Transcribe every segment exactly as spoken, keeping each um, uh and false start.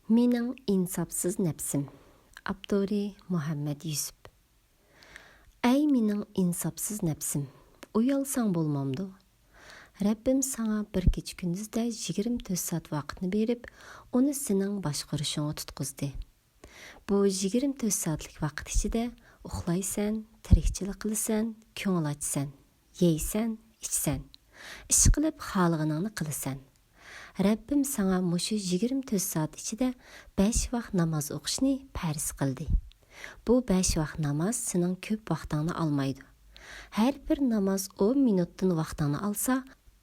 مېنىڭ ئىنساپسىز نەپسىم. ئاپتورى: مۇھەممەد يۈسۈپ. ئەي مېنىڭ ئىنساپسىز نەپسىم، ئۇيالساڭ بولمامدۇ؟ رەببىم ساڭا بىر كېچە-كۈندۈزدە يىگىرمە تۆت سائەت ۋاقىتنى بېرىپ، ئۇنى سېنىڭ باشقۇرۇشۇڭغا تۇتقۇزدى. بۇ يىگىرمە تۆت سائەتلىك ۋاقىت ئىچىدە ئۇخلايسەن، تىرىكچىلىك قىلىسەن، كۆڭۈل ئاچىسەن، يەيسەن، ئىچىسەن، ئىشقىلىپ خالىغىنىڭنى قىلىسەن. رەببىم ساڭا مۇشۇ يىگىرمە تۆت سائەت ئىچىدە بەش ۋاق ناماز ئوقۇشنى پەرز قىلدى. بۇ بەش ۋاق ناماز سېنىڭ كۆپ ۋاقتىڭنى ئالمايدۇ. ھەر بىر ناماز ئون مىنۇتتىن ۋاقتىڭنى ئالسا،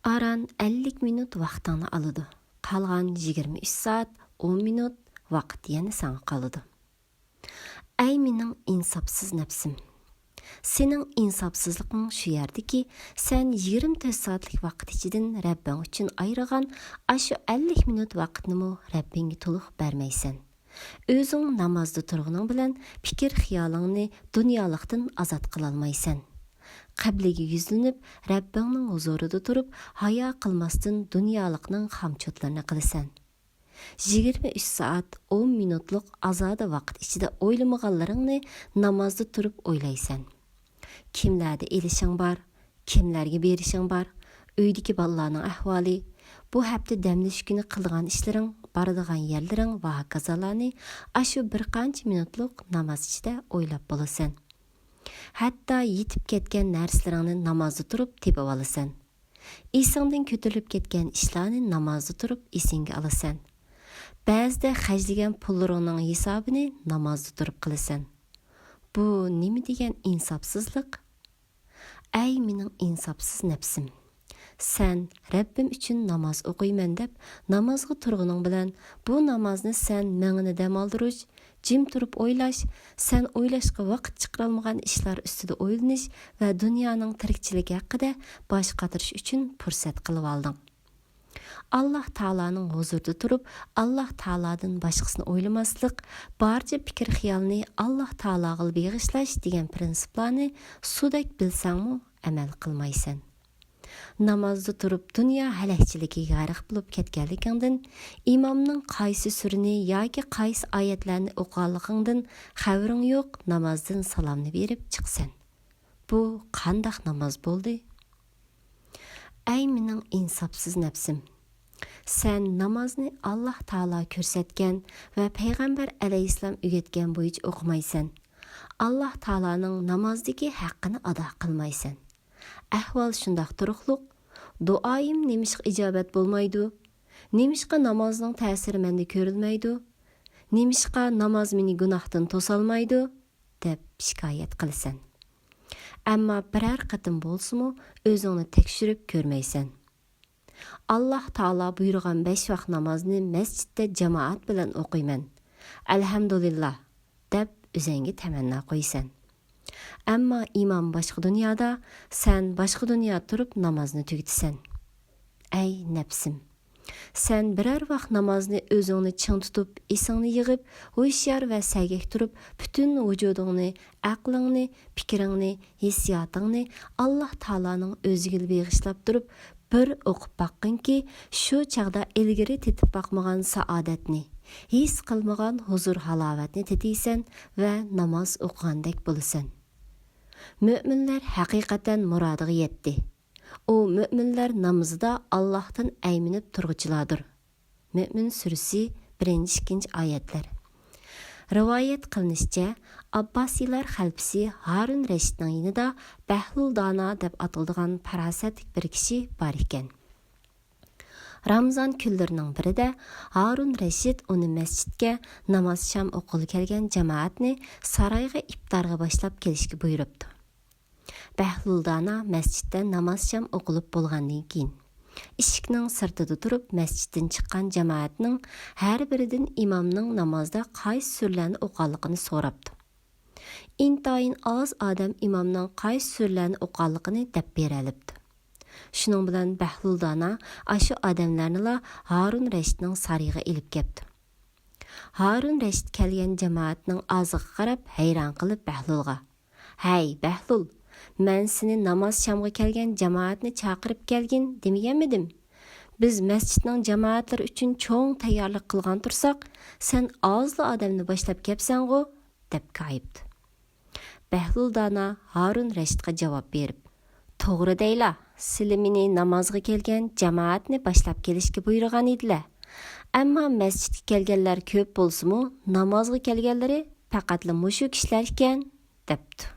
ئاران ئەللىك مىنۇت ۋاقتىڭنى ئالىدۇ. قالغان يىگىرمە ئۈچ سائەت، ئون مىنۇت ۋاقىت يەنە ساڭا قالىدۇ. ئەي مېنىڭ ئىنساپسىز نەپسىم! سېنىڭ ئىنساپسىزلىقىڭ شۇ يەردىكى، سەن يىگىرمە تۆت سائەتلىك ۋاقىت ئىچىدىن رەببىڭ ئۈچۈن ئايرىغان ئاشۇ ئەللىك مىنۇت ۋاقىتنىمۇ رەببىڭگە تولۇق بەرمەيسەن. ئۆزۈڭ نامازدا تۇرغىنىڭ بىلەن پىكىر-خىيالىڭنى دۇنيالىقتىن ئازاد قىلالمايسەن. قىبلىگە يۈزلىنىپ، رەببىڭنىڭ ھۇزۇرىدا تۇرۇپ، ھايا قىلماستىن دۇنيالىقنىڭ خامچوتلىرىنى قىلىسەن. يىگىرمە ئۈچ سائەت، ئون مىنۇتلۇق ئازادە ۋاقىت ئىچىدە ئويلىمىغانلىرىڭنى نامازدا تۇرۇپ ئويلايسەن. كىملەردە ئېلىشىڭ بار، كىملەرگە بېرىشىڭ بار، ئۆيدىكى بالىلارنىڭ ئەھۋالى، بۇ ھەپتە دەم ئېلىش كۈنى قىلىدىغان ئىشلىرىڭ، بارىدىغان يەرلىرىڭ ۋە ھاكازالارنى ئاشۇ بىر قانچە مىنۇتلۇق ناماز ئىچىدە ئويلاپ بولىسەن. ھەتتا يىتىپ كەتكەن نەرسىلىرىڭنى نامازدا تۇرۇپ تېپىۋالىسەن. ئېسىڭدىن كۆتۈرۈلۈپ كەتكەن ئىشلارنى نامازدا تۇرۇپ ئېسىڭگە ئالىسەن. بەزىدە خەجلىگەن پۇللىرىڭنىڭ ھېسابىنى نامازدا تۇرۇپ قىلىسەن. بۇ نېمە دېگەن ئىنساپسىزلىق؟ ئەي مېنىڭ ئىنساپسىز نەپسىم! سەن رەببىم ئۈچۈن ناماز ئوقۇيمەن دەپ نامازغا تۇرغىنىڭ بىلەن، بۇ نامازنى سەن مېڭىنى دەم ئالدۇرۇش، جىم تۇرۇپ ئويلاش، سەن ئويلاشقا ۋاقىت چىقىرالمىغان ئىشلار ئۈستىدە ئويلىنىش ۋە دۇنيانىڭ تىرىكچىلىكى ھەققىدە باش قاتۇرۇش ئۈچۈن پۇرسەت قىلىۋالدىڭ. ئاللاھ تائالانىڭ ھۇزۇرىدا تۇرۇپ، ئاللاھ تائالادىن باشقىسىنى ئويلىماسلىق، بارچە پىكىر-خىيالنى ئاللاھ تائالاغىلا بېغىشلاش دېگەن پىرىنسىپلارنى سۇدەك بىلسەڭمۇ ئەمەل قىلمايسەن. نامازدا تۇرۇپ دۇنيا ھەلەكچىلىكىگە غەرق بولۇپ كەتكەنلىكىڭدىن، ئىمامنىڭ قايسى سۈرىنى ياكى قايسى ئايەتلەرنى ئوقۇغانلىقىڭدىن خەۋىرىڭ يوق، نامازدىن سالامنى بېرىپ چىقىسەن. بۇ قانداق ناماز بولدى؟ ئەي مېنىڭ ئىنساپسىز نەپسىم! سەن نامازنى ئاللاھ تائالا كۆرسەتكەن ۋە پەيغەمبەر ئەلەيھىسسالام ئۆگەتكەن بويىچە ئوقۇمايسەن. ئاللاھ تائالانىڭ نامازدىكى ھەققىنى ئادا قىلمايسەن. ئەھۋال شۇنداق تۇرۇقلۇق، دۇئايىم نېمىشقا ئىجابەت بولمايدۇ؟ نېمىشقا نامازنىڭ تەسىرى مەندە كۆرۈلمەيدۇ؟ نېمىشقا ناماز مېنى گۇناھتىن توسالمايدۇ؟ دەپ شىكايەت قىلىسەن. ئەمما بىرەر قېتىم بولسىمۇ ئۆزۈڭنى تەكشۈرۈپ كۆرمەيسەن. ئاللاھ تائالا بۇيرۇغان بەش ۋاق نامازنى مەسچىتتە جامائەت بىلەن ئوقۇيمەن، ئەلھەمدۇلىللاھ، دەپ ئۆزۈڭگە تەمەننا قويىسەن. ئەمما ئىمام باشقا دۇنيادا، سەن باشقا دۇنيا تۇرۇپ نامازنى تۈگىتىسەن. ئەي نەپسىم! سەن بىرەر ۋاق نامازنى ئۆزۈڭنى چىڭ تۇتۇپ، ئېسىڭنى يىغىپ، ھوشيار ۋە سەگەك تۇرۇپ، پۈتۈن ۋۇجۇدۇڭنى، ئەقلىڭنى، پىكرىڭنى، ھېسسىياتىڭنى ئاللاھ تائالانىڭ ئۆزىگىلا بېغىشلاپ تۇرۇپ، بىر ئوقۇپ باققىنكى، شۇ چاغدا ئىلگىرى تېتىپ باقمىغان سائادەتنى، ھېس قىلمىغان ھۇزۇر-ھالاۋەتنى تېتىيسەن ۋە ناماز ئوقۇغاندەك بولىسەن. مۆمىنلەر ھەقىقەتەن مۇرادىغا يەتتى. ئۇ مۆمىنلەر نامىزىدا ئاللاھتىن ئەيمىنىپ تۇرغۇچىلاردۇر. مۆمىن سۈرىسى، بىرىنچى، ئىككىنچى ئايەتلەر. رىۋايەت قىلىنىشىچە، ئابباسىيلار خەلپىسى ھارۇن رەشىدنىڭ يېنىدا بەھلۇل دانا دەپ ئاتىلىدىغان پاراسەتلىك بىر كىشى بار ئىكەن. رامىزان كۈنلىرىنىڭ بىرىدە ھارۇن رەشىد ئۇنى مەسچىتكە ناماز شام ئوقۇغىلى كەلگەن جامائەتنى سارايغا ئىپتارغا باشلاپ كېلىشكە بۇيرۇپتۇ. بەھلۇل دانا مەسچىتتە ناماز شام ئوقۇلۇپ بولغاندىن كېيىن، ئىشىكنىڭ سىرتىدا تۇرۇپ مەسچىتتىن چىققان جامائەتنىڭ ھەر بىرىدىن ئىمامنىڭ نامازدا قايسى سۈرىلەرنى ئوقۇغانلىقىنى سوراپتۇ. ئىنتايىن ئاز ئادەم ئىمامنىڭ قايسى سۈرىلەرنى ئوقۇغانلىقىنى دەپ بېرەلىپتۇ. شۇنىڭ بىلەن بەھلۇل دانا ئاشۇ ئادەملەرنىلا ھارۇن رەشىدنىڭ سارىيىغا ئېلىپ كەپتۇ. ھارۇن رەشىد كەلگەن جامائەتنىڭ ئازىغا قاراپ ھەيران قېلىپ بەھلۇلغا: «ھەي، بەھلۇل، مەن سېنى ناماز شامغا كەلگەن جامائەتنى چاقىرىپ كەلگىن دېمىگەنمىدىم؟ بىز مەسچىتنىڭ جامائەتلىرى ئۈچۈن چوڭ تەييارلىق قىلغان تۇرساق، سەن ئازلا ئادەمنى باشلاپ كەپسەنغۇ؟» دەپ كايىپتۇ. بەھلۇل دانا ھارۇن رەشىتقا جاۋاب بېرىپ: «توغرا دەيلا، سىلى مېنى نامازغا كەلگەن جامائەتنى باشلاپ كېلىشكە بۇيرۇغان ئىدىلە. ئەمما مەسچىتكە كەلگەنلەر كۆپ بولسىمۇ، نامازغا كەلگەنلىرى پەقەتلا مۇشۇ كىشىلەر ئىكەن» دەپتۇ.